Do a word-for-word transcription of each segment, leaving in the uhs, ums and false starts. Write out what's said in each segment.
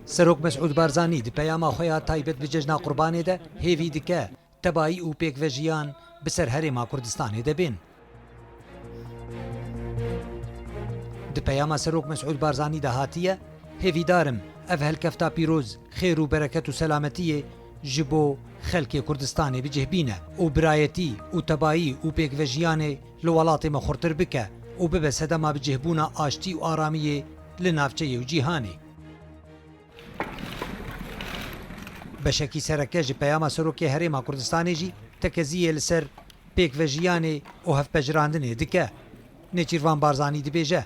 Serok Mesûd Barzanî di peyama xwe ya taybet bi Cejna Qurbanê de hêvî dike tebayî û pêkvejiyan bi ser Herêma Kurdistanê de bên. Di peyama Serok Mesûd Barzanî de hatiye, hêvîdar im ev helkefta pîroz xêr û bereket û selametiyê ji bo xelkê Kurdistanê bi cih bîne û birayetî û tebayî û pêkvejiyanê li welatê me xurtir bike û bibe sedema bicihbûna aştî û aramiyê li navçeyê û cîhanê. Beşekî sereke ji peyama Serokê Herêma Kurdistanê jî tekeziyê li ser pêkvejiyanê û hevpejirandinê dike. Nêçîrvan Barzanî dibêje,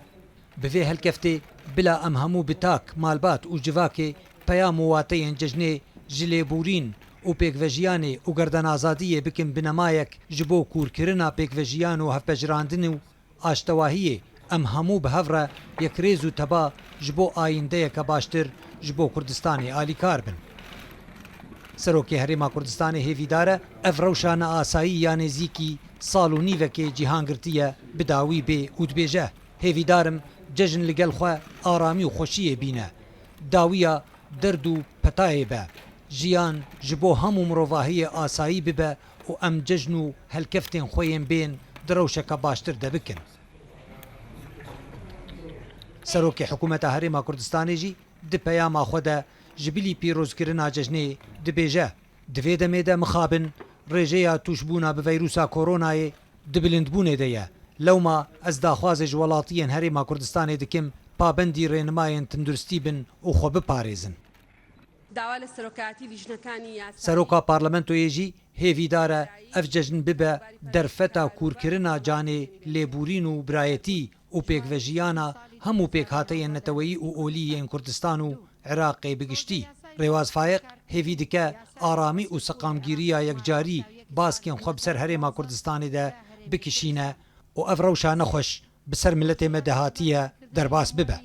bi vê helkeftê bila em hemû bi tak, malbat û civakê peyam û wateyên cejnê ji lêborîn û pêkvejiyanê û gerdan azadiyê bikin binemayek ji bo kûrkirina pêkvejiyan û hevpejirandin û aştewahiyê, em hemû bi hev re yekrêz û teba ji bo ayîndeyeke baştir ji bo Kurdistanê alîkar bin. Serokê Herêma Kurdistanê hêvîdar e ev rewşa neasayî ya nêzîkî sal û nîvekê cîhan girtiye bi dawî bê û dibêje, hêvîdar im cejn li gel xwe aramî û xweşiyê bîne. Dawiya derd û petayê be. Jiyan ji bo hemû mirovahiyê asayî bibe û em cejn û helkeftên xwe yên bên di rewşeke baştir de bikin. Serokê Hikûmeta Herêma Kurdistanê jî di peyama xwe de ji bilî pîrozkirina cejnê dibêje, di vê demê de mixabin rêjeya tûşbûna bi veyrusa koronayê di bilindbûnê de ye. Lewma ez daxwazê ji welatiyên Herêma Kurdistanê dikim pabendî rênimayên tinduristî bin û xwe biparêzin. داوا لە سەرۆکایەتی لیژنەکانی یاسایی. Seroka Parlamentoyê jî hêvîdar e ev cejn bibe derfeta kûrkirina canê lêborîn û birayetî û pêkvejiyana hemû pêkhateyên neteweyî û olî yên Kurdistan û Iraqê bi giştî. Rêwaz Fayiq hêvî dike aramî û seqamgîriya yekcarî baskên xwe bi ser Herêma Kurdistanê de bikişîne û ev rewşa nexweş bi ser miletê me de hatiye derbas bibe.